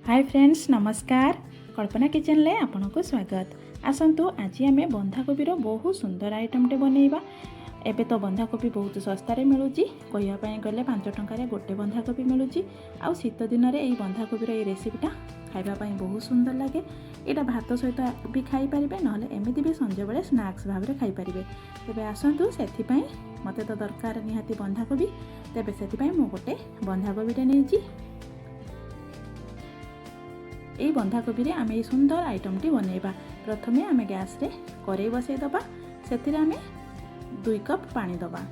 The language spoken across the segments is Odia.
ହାଇ ଫ୍ରେଣ୍ଡସ୍, ନମସ୍କାର। କଳ୍ପନା କିଚେନ୍ରେ ଆପଣଙ୍କୁ ସ୍ୱାଗତ। ଆସନ୍ତୁ, ଆଜି ଆମେ ବନ୍ଧାକୋବିର ବହୁତ ସୁନ୍ଦର ଆଇଟମ୍ଟେ ବନେଇବା। ଏବେ ତ ବନ୍ଧାକୋବି ବହୁତ ଶସ୍ତାରେ ମିଳୁଛି। କହିବା ପାଇଁ ଗଲେ 5 ଟଙ୍କାରେ ଗୋଟେ ବନ୍ଧାକୋବି ମିଳୁଛି। ଆଉ ଶୀତ ଦିନରେ ଏଇ ବନ୍ଧାକୋବିର ଏଇ ରେସିପିଟା ଖାଇବା ପାଇଁ ବହୁତ ସୁନ୍ଦର ଲାଗେ। ଏଇଟା ଭାତ ସହିତ ବି ଖାଇପାରିବେ, ନହେଲେ ଏମିତି ବି ସଞ୍ଜବେଳେ ସ୍ନାକ୍ସ ଭାବରେ ଖାଇପାରିବେ। ତେବେ ଆସନ୍ତୁ, ସେଥିପାଇଁ ମୋତେ ତ ଦରକାର ନିହାତି ବନ୍ଧାକୋବି। ତେବେ ସେଥିପାଇଁ ମୁଁ ଗୋଟେ ବନ୍ଧାକୋବିଟେ ନେଇଛି। ଏଇ ବନ୍ଧାକୋବିରେ ଆମେ ଏଇ ସୁନ୍ଦର ଆଇଟମ୍ଟି ବନେଇବା। ପ୍ରଥମେ ଆମେ ଗ୍ୟାସ୍ରେ କରେଇ ବସାଇ ଦେବା। ସେଥିରେ ଆମେ 2 କପ୍ ପାଣି ଦେବା।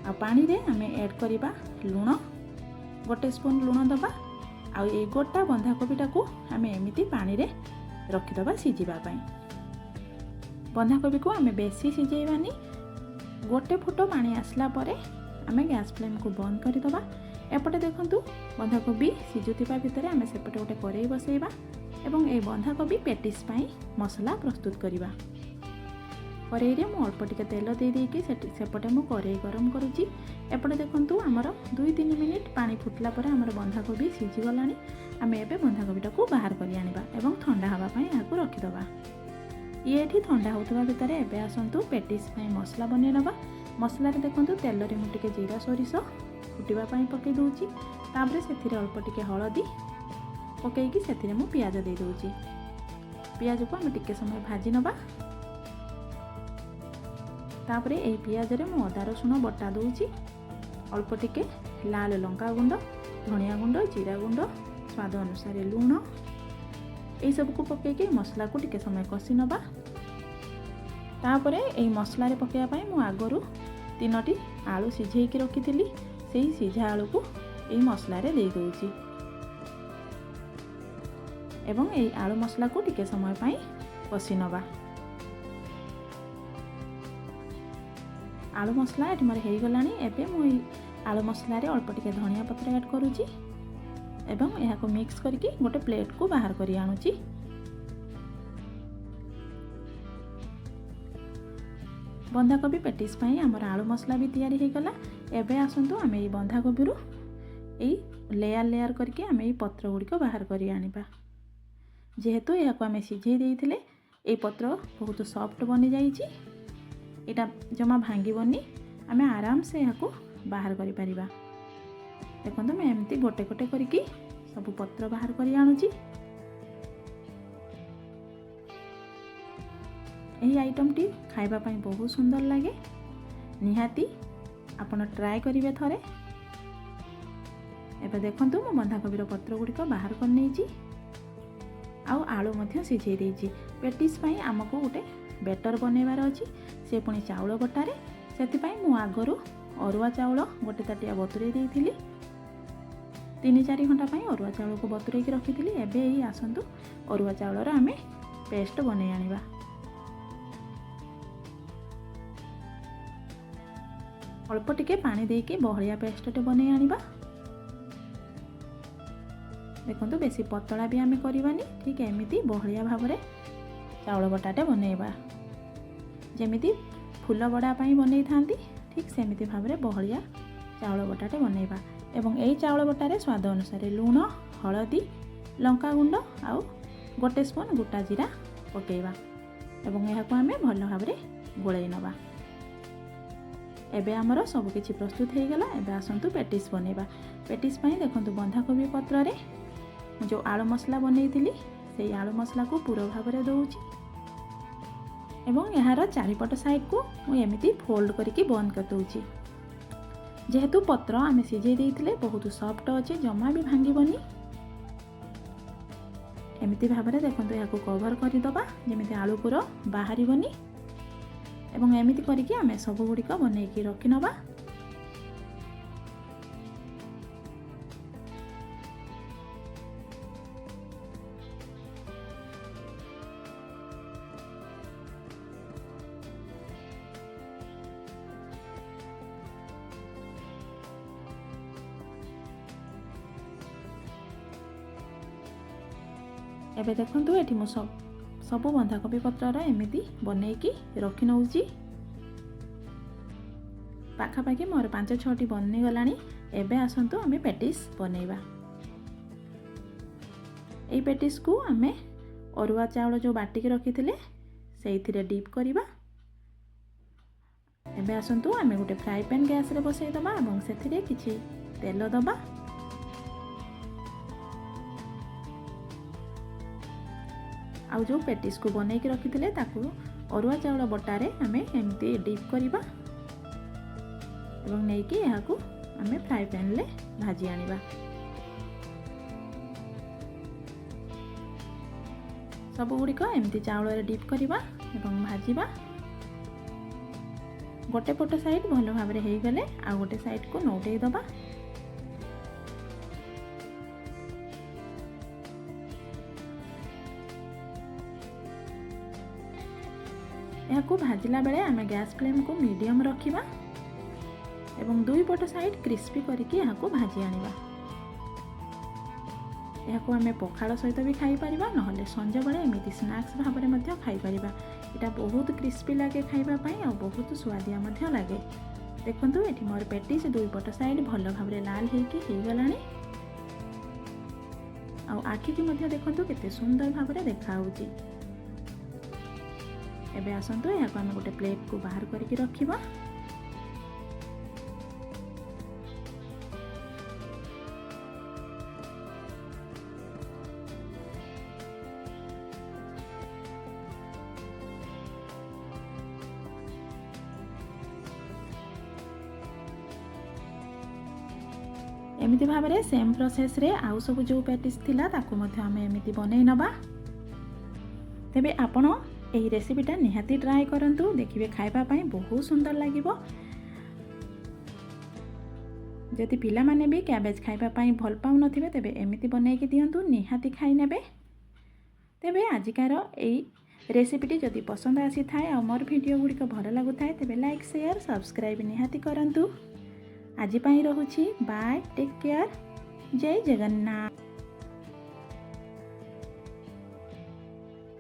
ଆଉ ପାଣିରେ ଆମେ ଆଡ଼୍ କରିବା ଲୁଣ। ଗୋଟେ ସ୍ପୁନ୍ ଲୁଣ ଦେବା। ଆଉ ଏଇ ଗୋଟା ବନ୍ଧାକୋବିଟାକୁ ଆମେ ଏମିତି ପାଣିରେ ରଖିଦେବା ସିଝିବା ପାଇଁ। ବନ୍ଧାକୋବିକୁ ଆମେ ବେଶୀ ସିଝେଇବାନି। ଗୋଟେ ଫୁଟ ପାଣି ଆସିଲା ପରେ ଆମେ ଗ୍ୟାସ୍ ଫ୍ଲେମ୍କୁ ବନ୍ଦ କରିଦେବା। ଏପଟେ ଦେଖନ୍ତୁ, ବନ୍ଧାକୋବି ସିଝୁଥିବା ଭିତରେ ଆମେ ସେପଟେ ଗୋଟେ କରେଇ ବସେଇବା ଏବଂ ଏଇ ବନ୍ଧାକୋବି ପେଟିସ୍ ପାଇଁ ମସଲା ପ୍ରସ୍ତୁତ କରିବା। କରେଇରେ ମୁଁ ଅଳ୍ପ ଟିକେ ତେଲ ଦେଇ ଦେଇକି ସେଠି ସେପଟେ ମୁଁ କରେଇ ଗରମ କରୁଛି। ଏପଟେ ଦେଖନ୍ତୁ, ଆମର 2-3 ମିନିଟ୍ ପାଣି ଫୁଟିଲା ପରେ ଆମର ବନ୍ଧାକୋବି ସିଝିଗଲାଣି। ଆମେ ଏବେ ବନ୍ଧାକୋବିଟାକୁ ବାହାର କରି ଆଣିବା ଏବଂ ଥଣ୍ଡା ହେବା ପାଇଁ ଏହାକୁ ରଖିଦେବା। ଇଏ ଏଠି ଥଣ୍ଡା ହେଉଥିବା ଭିତରେ ଏବେ ଆସନ୍ତୁ, ପେଟିସ୍ ପାଇଁ ମସଲା ବନେଇ ନେବା। ମସଲାରେ ଦେଖନ୍ତୁ, ତେଲରେ ମୁଁ ଟିକେ ଜିରା, ସୋରିଷ ଫୁଟିବା ପାଇଁ ପକାଇ ଦେଉଛି। ତାପରେ ସେଥିରେ ଅଳ୍ପ ଟିକେ ହଳଦୀ ପକାଇକି ସେଥିରେ ମୁଁ ପିଆଜ ଦେଇ ଦେଉଛି। ପିଆଜକୁ ଆମେ ଟିକେ ସମୟ ଭାଜି ନେବା। ତାପରେ ଏଇ ପିଆଜରେ ମୁଁ ଅଦା ରସୁଣ ବଟା ଦେଉଛି। ଅଳ୍ପ ଟିକେ ଲାଲ ଲଙ୍କା ଗୁଣ୍ଡ, ଧନିଆ ଗୁଣ୍ଡ, ଜିରା ଗୁଣ୍ଡ, ସ୍ୱାଦ ଅନୁସାରେ ଲୁଣ, ଏଇସବୁକୁ ପକାଇକି ମସଲାକୁ ଟିକେ ସମୟ କଷି ନେବା। ତାପରେ ଏଇ ମସଲାରେ ପକାଇବା ପାଇଁ ମୁଁ ଆଗରୁ ତିନୋଟି ଆଳୁ ସିଝେଇକି ରଖିଥିଲି। ସେଇ ସିଝା ଆଳୁକୁ ଏଇ ମସଲାରେ ଦେଇ ଦେଉଛି ଏବଂ ଏଇ ଆଳୁ ମସଲାକୁ ଟିକେ ସମୟ ପାଇଁ କଷି ନେବା। ଆଳୁ ମସଲା ଏଠି ମୋର ହେଇଗଲାଣି। ଏବେ ମୁଁ ଏଇ ଆଳୁ ମସଲାରେ ଅଳ୍ପ ଟିକେ ଧନିଆ ପତ୍ର ଆଡ଼୍ କରୁଛି ଏବଂ ଏହାକୁ ମିକ୍ସ କରିକି ଗୋଟେ ପ୍ଲେଟ୍କୁ ବାହାର କରି ଆଣୁଛି। ବନ୍ଧାକୋବି ପେଟିସ୍ ପାଇଁ ଆମର ଆଳୁ ମସଲା ବି ତିଆରି ହେଇଗଲା। ଏବେ ଆସନ୍ତୁ, ଆମେ ଏଇ ବନ୍ଧାକୋବିରୁ ଏଇ ଲେୟାର ଲେୟାର କରିକି ଆମେ ଏଇ ପତ୍ର ଗୁଡ଼ିକ ବାହାର କରି ଆଣିବା। ଯେହେତୁ ଏହାକୁ ଆମେ ସିଝେଇ ଦେଇଥିଲେ, ଏଇ ପତ୍ର ବହୁତ ସଫ୍ଟ ବନିଯାଇଛି। ଏଇଟା ଜମା ଭାଙ୍ଗିବନି। ଆମେ ଆରାମସେ ଏହାକୁ ବାହାର କରିପାରିବା। ଦେଖନ୍ତୁ, ମୁଁ ଏମିତି ଗୋଟେ ଗୋଟେ କରିକି ସବୁ ପତ୍ର ବାହାର କରି ଆଣୁଛି। ଏହି ଆଇଟମ୍ଟି ଖାଇବା ପାଇଁ ବହୁତ ସୁନ୍ଦର ଲାଗେ। ନିହାତି ଆପଣ ଟ୍ରାଏ କରିବେ ଥରେ। ଏବେ ଦେଖନ୍ତୁ, ମୁଁ ବନ୍ଧାକୋବିର ପତ୍ର ଗୁଡ଼ିକ ବାହାର କରିନେଇଛି ଆଉ ଆଳୁ ମଧ୍ୟ ସିଝେଇ ଦେଇଛି। ପେଟିସ୍ ପାଇଁ ଆମକୁ ଗୋଟେ ବେଟର୍ ବନେଇବାର ଅଛି, ସେ ପୁଣି ଚାଉଳ ବଟାରେ। ସେଥିପାଇଁ ମୁଁ ଆଗରୁ ଅରୁଆ ଚାଉଳ ଗୋଟେ ତାଟିଆ ବତୁରେଇ ଦେଇଥିଲି। 3-4 ଘଣ୍ଟା ପାଇଁ ଅରୁଆ ଚାଉଳକୁ ବତୁରେଇକି ରଖିଥିଲି। ଏବେ ଏଇ ଆସନ୍ତୁ, ଅରୁଆ ଚାଉଳର ଆମେ ପେଷ୍ଟ ବନେଇ ଆଣିବା। ଅଳ୍ପ ଟିକେ ପାଣି ଦେଇକି ବହଳିଆ ପେଷ୍ଟଟେ ବନେଇ ଆଣିବା। ଦେଖନ୍ତୁ, ବେଶୀ ପତଳା ବି ଆମେ କରିବାନି। ଠିକ୍ ଏମିତି ବହଳିଆ ଭାବରେ ଚାଉଳ ବଟାଟେ ବନେଇବା। ଯେମିତି ଫୁଲ ବଡ଼ା ପାଇଁ ବନେଇଥାନ୍ତି, ଠିକ୍ ସେମିତି ଭାବରେ ବହଳିଆ ଚାଉଳ ବଟାଟେ ବନେଇବା ଏବଂ ଏଇ ଚାଉଳ ବଟାରେ ସ୍ୱାଦ ଅନୁସାରେ ଲୁଣ, ହଳଦୀ, ଲଙ୍କାଗୁଣ୍ଡ ଆଉ ଗୋଟେ ସ୍ପୁନ୍ ଗୋଟା ଜିରା ପକାଇବା ଏବଂ ଏହାକୁ ଆମେ ଭଲ ଭାବରେ ଗୋଳେଇ ନେବା। ଏବେ ଆମର ସବୁକିଛି ପ୍ରସ୍ତୁତ ହେଇଗଲା। ଏବେ ଆସନ୍ତୁ, ପେଟିସ୍ ବନେଇବା। ପେଟିସ୍ ପାଇଁ ଦେଖନ୍ତୁ, ବନ୍ଧାକୋବି ପତ୍ରରେ ମୁଁ ଯେଉଁ ଆଳୁ ମସଲା ବନେଇଥିଲି, ସେଇ ଆଳୁ ମସଲାକୁ ପୁର ଭାବରେ ଦେଉଛି ଏବଂ ଏହାର ଚାରିପଟ ସାଇଡ଼କୁ ମୁଁ ଏମିତି ଫୋଲ୍ଡ କରିକି ବନ୍ଦ କରିଦେଉଛି। ଯେହେତୁ ପତ୍ର ଆମେ ସିଝେଇ ଦେଇଥିଲେ, ବହୁତ ସଫ୍ଟ ଅଛି, ଜମା ବି ଭାଙ୍ଗିବନି। ଏମିତି ଭାବରେ ଦେଖନ୍ତୁ, ଏହାକୁ କଭର୍ କରିଦେବା, ଯେମିତି ଆଳୁ ପୁର ବାହାରିବନି ଏବଂ ଏମିତି କରିକି ଆମେ ସବୁଗୁଡ଼ିକ ବନେଇକି ରଖିନେବା। ଏବେ ଦେଖନ୍ତୁ, ଏଠି ମୁଁ ସବୁ ବନ୍ଧାକୋବି ପତ୍ରର ଏମିତି ବନେଇକି ରଖି ନେଉଛି। ପାଖାପାଖି ମୋର ପାଞ୍ଚ ଛଅଟି ବନିଗଲାଣି। ଏବେ ଆସନ୍ତୁ, ଆମେ ପେଟିସ୍ ବନେଇବା। ଏଇ ପେଟିସ୍କୁ ଆମେ ଅରୁଆ ଚାଉଳ ଯେଉଁ ବାଟିକି ରଖିଥିଲେ, ସେଇଥିରେ ଡିପ୍ କରିବା। ଏବେ ଆସନ୍ତୁ, ଆମେ ଗୋଟେ ଫ୍ରାଏ ପ୍ୟାନ୍ ଗ୍ୟାସ୍ରେ ବସାଇ ଦେବା ଏବଂ ସେଥିରେ କିଛି ତେଲ ଦେବା। ଆଉ ଯେଉଁ ପେଟିସ୍କୁ ବନେଇକି ରଖିଥିଲେ, ତାକୁ ଅରୁଆ ଚାଉଳ ବଟାରେ ଆମେ ଏମିତି ଡିପ୍ କରିବା ଏବଂ ନେଇକି ଏହାକୁ ଆମେ ଫ୍ରାଏ ପ୍ୟାନ୍ରେ ଭାଜି ଆଣିବା। ସବୁଗୁଡ଼ିକ ଏମିତି ଚାଉଳରେ ଡିପ୍ କରିବା ଏବଂ ଭାଜିବା। ଗୋଟେ ପଟ ସାଇଡ଼୍ ଭଲ ଭାବରେ ହେଇଗଲେ ଆଉ ଗୋଟେ ସାଇଡ଼୍କୁ ନଉଟେଇ ଦେବା। ଏହାକୁ ଭାଜିଲା ବେଳେ ଆମେ ଗ୍ୟାସ୍ ଫ୍ଲେମ୍କୁ ମିଡ଼ିୟମ୍ ରଖିବା ଏବଂ ଦୁଇ ପଟ ସାଇଡ଼୍ କ୍ରିସ୍ପି କରିକି ଏହାକୁ ଭାଜି ଆଣିବା। ଏହାକୁ ଆମେ ପଖାଳ ସହିତ ବି ଖାଇପାରିବା, ନହେଲେ ସଞ୍ଜବେଳେ ଏମିତି ସ୍ନାକ୍ସ ଭାବରେ ମଧ୍ୟ ଖାଇପାରିବା। ଏଇଟା ବହୁତ କ୍ରିସ୍ପି ଲାଗେ ଖାଇବା ପାଇଁ ଆଉ ବହୁତ ସୁଆଦିଆ ମଧ୍ୟ ଲାଗେ। ଦେଖନ୍ତୁ, ଏଠି ମୋର ପେଟିସ୍ ଦୁଇ ପଟ ସାଇଡ଼୍ ଭଲ ଭାବରେ ଲାଲ ହେଇକି ହେଇଗଲାଣି ଆଉ ଆଖିକି ମଧ୍ୟ ଦେଖନ୍ତୁ କେତେ ସୁନ୍ଦର ଭାବରେ ଦେଖାହେଉଛି। ଏବେ ଆସନ୍ତୁ, ଏହାକୁ ଆମେ ଗୋଟେ ପ୍ଲେଟ୍କୁ ବାହାର କରିକି ରଖିବା। ଏମିତି ଭାବରେ ସେମ୍ ପ୍ରୋସେସ୍ରେ ଆଉ ସବୁ ଯେଉଁ ପ୍ୟାଟିସ୍ ଥିଲା, ତାକୁ ମଧ୍ୟ ଆମେ ଏମିତି ବନେଇ ନେବା। ତେବେ ଆପଣ ଏହି ରେସିପିଟା ନିହାତି ଟ୍ରାଏ କରନ୍ତୁ, ଦେଖିବେ ଖାଇବା ପାଇଁ ବହୁତ ସୁନ୍ଦର ଲାଗିବ। ଯଦି ପିଲାମାନେ ବି କ୍ୟାବେଜ୍ ଖାଇବା ପାଇଁ ଭଲ ପାଉନଥିବେ, ତେବେ ଏମିତି ବନେଇକି ଦିଅନ୍ତୁ, ନିହାତି ଖାଇନେବେ। ତେବେ ଆଜିକାର ଏଇ ରେସିପିଟି ଯଦି ପସନ୍ଦ ଆସିଥାଏ ଆଉ ମୋର ଭିଡ଼ିଓ ଗୁଡ଼ିକ ଭଲ ଲାଗୁଥାଏ, ତେବେ ଲାଇକ୍, ସେୟାର, ସବସ୍କ୍ରାଇବ୍ ନିହାତି କରନ୍ତୁ। ଆଜି ପାଇଁ ରହୁଛି। ବାଏ, ଟେକ୍ କେୟାର, ଜୟ ଜଗନ୍ନାଥ।